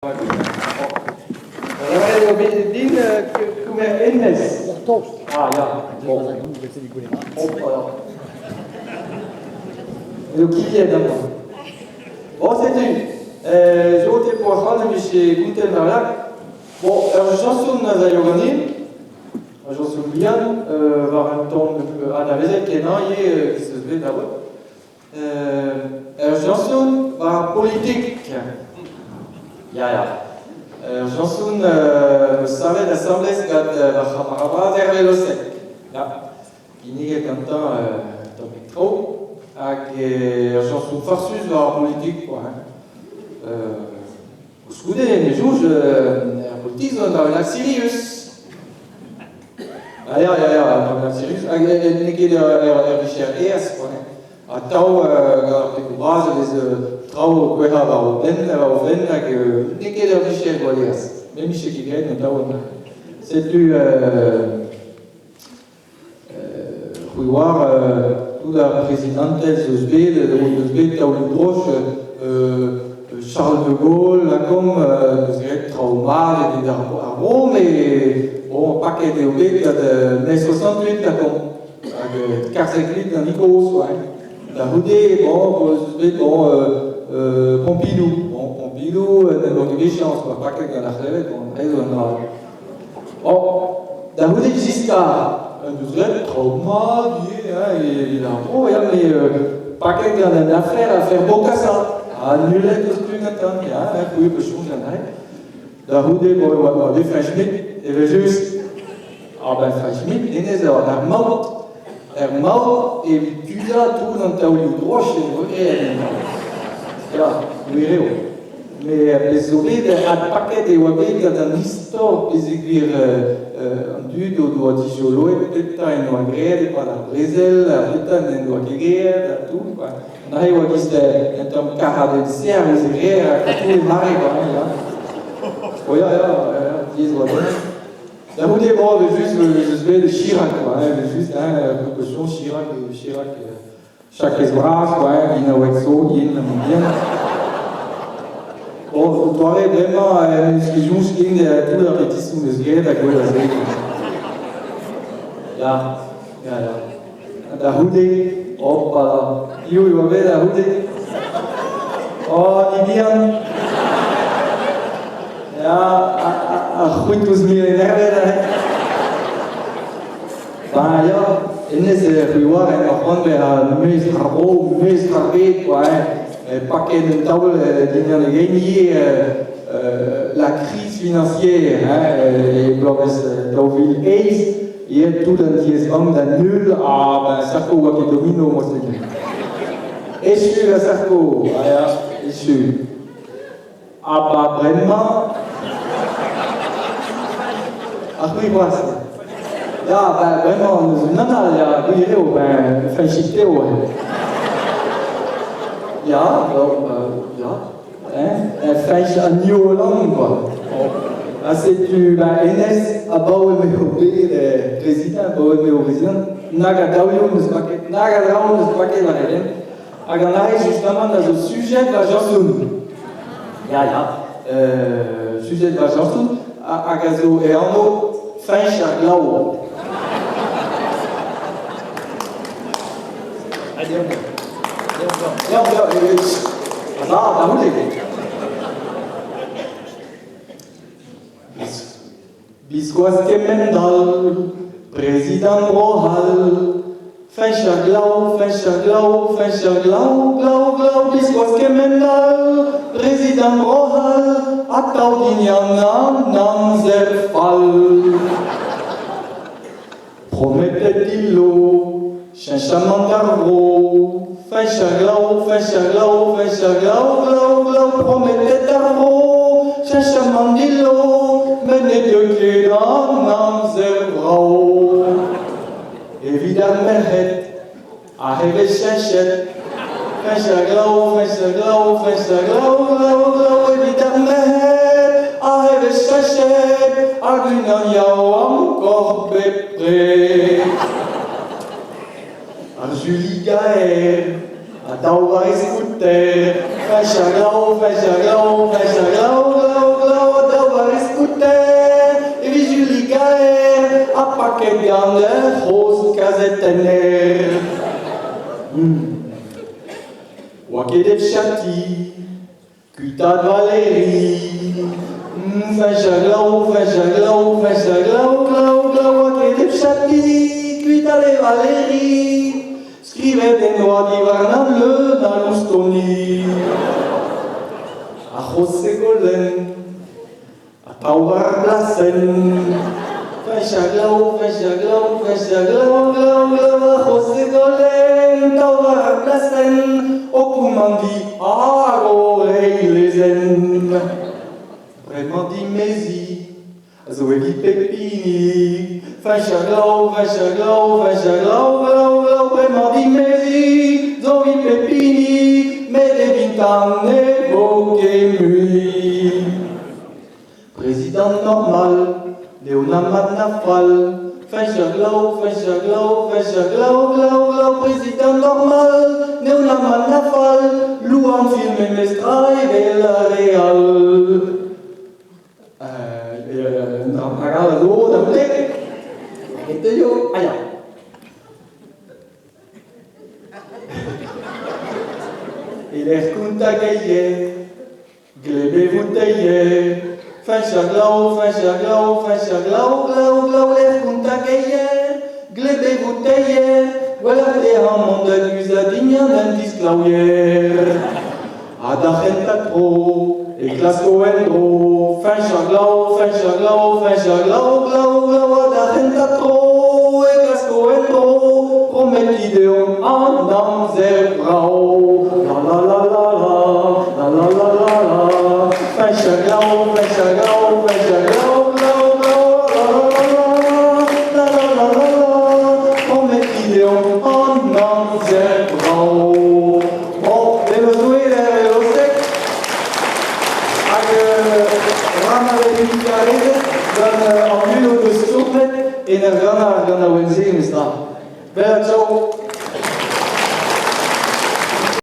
Lavaret eo bet din kemer hennezh. Ah ya, bon. Oh, Eo kiliet amañ. Bon, setu, zo te po ac'hann e vije gouten war-lerc'h. Bon, ur chanson a zaio ganin, ur chanson bihan, war un ton anavezet kenañ ivez, ez eus bet abaoe. Ur chanson war ar politik. Ya, ya. Ur chanson 'meus savet asambles gant va c'hamarad Hervé Lossec. Ya. Kinniget gantañ un tammig tro. Hag ur chanson farsus war ar politik, quoi. Hein. Koulskoude, me soñj, ar politik zo un dra bennak sirius. Ah ya, ya, ya, un dra bennak sirius. Hag n'eo ket ur vicher aes, quoi. Atav gant ar pennoù bras e vez traoù o kouezhañ war o benn, war o fenn, hag n'eo ket ur vicher gwall aes. Me 'mije ket graet atav. Setu C'hwi 'oar tout ar prezidanted zo eus bet, o deus bet taolioù droch Charles de Gaulle, lakaomp, deus graet traoù mat evit ar vro, met bon, paket eo bet gant mai 68, lakaomp, hag karzhek gant Nicoz, quoi. Da c'houde, bon, eus bet bon, Pompidou, bon, Pompidou, n'en doa ket bet chañs, quoi, paket gant ar c'hlevet, bon, aes zo un dra. Oh, da c'houde Giscard, un deus graet traoù mat ivez, hein, evit ar vro, ya, met paket gant un afer, afer Bocassa. Ha nullet eus tu gantañ, ya, hein, c'hwi 'peus soñj anezhe. Da c'houde, bon, e oa bet Fañch Schmitt, evel-just. Ah ben Fañch Schmitt, hennezh eo ar maout. Er maout evit tudañ tout an taolioù droch e vo graet. Ya, gwir eo. Met pezh zo bet, adpaket e oa bet gant an istor peogwir an dud o doa dijoloet petra en doa graet e-pad ar brezel, ha petra n'en doa ket graet, ha tout quoi. Neuze e oa gist un tamm karadenn serr ouzh e reer ha tout e mare quoi, ya. Oh ya, ya, ya, diaes oa bet. Da c'houde, bon, evel-just, ez eus bet Chirac, quoi, hein, evel-just, hein, proposition Chirac, Chirac, Chakez bras, quoi, hein, ginaoueg zo, yen, bien. Bon, doare bremañ, n'eus ket soñj ken tout ar betisoù 'neus graet ha gwell a se. Ya, ya, ya. Da c'houde, hopala, piv e oa bet da c'houde? Oh, ni bihan. Ya, ar c'hwit ouzh mil enervet, hein. Ben ya, hennezh c'hwi oar emañ c'hoant bezañ mestr ar vro, mestr ar bed, quoi, hein. Paket un taol dindan e gein ivez la crise financière, hein, e bloavezh 2008, eo tout an tiez-bank da nul, ah ben Sarko oa ket domino mod-se. Echu la Sarko, ah ya, echu. Ah ba bremañ... Ar c'hwi c'hoazh. Ya, ben bremañ n'eus unan all, ya, gwir eo, ben Fañchig eo. Ya, bon, ya, hein, Fañch an New-Holland, quoi. Ha setu, ben hennezh, abaoe m'eo bet prezidant, abaoe m'eo prezidant, nag a daolioù n'eus paket, nag a draoù n'eus paket war e benn. Hag an ahez justamant a zo sujet da Janson. Ya, ya, sujet da Janson, hag a zo e anv Fañch ar Glav. Ya, ya, da, da c'houde. Biskoazh kemend-all, prezidant Bro-C'hall. Feñch ar glav, feñch ar glav, feñch ar glav, glav, glav, biskoazh kemend-all, prezidant Bro-C'hall, atav din an amzer fall. Prometet dillo, cheñchamant ar vro, feñch ar glav, feñch ar glav, feñch ar glav, glav, glav, prometet ar vro, cheñchamant dillo, met ne deu ket an amzer vrav. Evit ar merc'hed, a vez cheñchet, feñch ar glav, feñch ar glav, feñch ar glav, glav, glav, evit ar merc'hed, a vez cheñchet, hag unan yaouankoc'h bepred. Ar Julie gaer, a daou war e skouter, feñch ar glav, feñch ar glav, feñch ar glav, glav, ket hep chati kuitaat Valeri. Fañch ar glav, Fañch ar glav, Fañch ar glav, glav, glav, oa ket hep chati kuitaat e Valeri. Skrivet en doa diwarnañ leun a loustoni. Ar c'hozh Segolenn. Atav war ar blasenn. Fañch ar glav, Fañch ar glav, Fañch ar glav, glav, glav, ar c'hozh Segolenn. Atav war ar blasenn, o komandiñ hag o reiñ lezenn. Bremañ dimeziñ a zo evit pep hini. Fañch ar glav, Fañch ar glav, Fañch ar glav, glav, glav, bremañ dimeziñ zo evit pep hini, met evitañ ne vo ket mui. Prezidant normal, n'eo na mat na fall. Fañch ar glav, Fañch ar glav, Fañch ar glav, glav, glav, prezidant normal, n'eo na mat na fall. Louarn film memestra evel ar re all. Un dra bennak all a zo da c'houde? E teuio, ah ya. E-lec'h kontañ geier, gleb e vouteier. Fañch ar glav, Fañch ar glav, Fañch ar glav, glav, glav, lec'h kontañ geier, gleb e vouteier. Gwelloc'h dezhañ mont da guzhat dindan un disklaouier. Ha d'ar c'hentañ tro e klasko en-dro Fañch ar glav, Fañch ar glav, Fañch ar glav, glav, glav Ha d'ar c'hentañ tro e klasko en-dro Prometiñ deomp an amzer vrav La la la la la, la la la la la Fañch ar glav, Fañch ar glav, Fañch ar glav, glav, glav La la la la, la la la la la Prometiñ deomp an amzer vrav Bon, deus douet Eostek hag ra ma vez gant an dud o deus stourmet en ur ganañ ar ganaouenn-se, memestra. Bella ciao!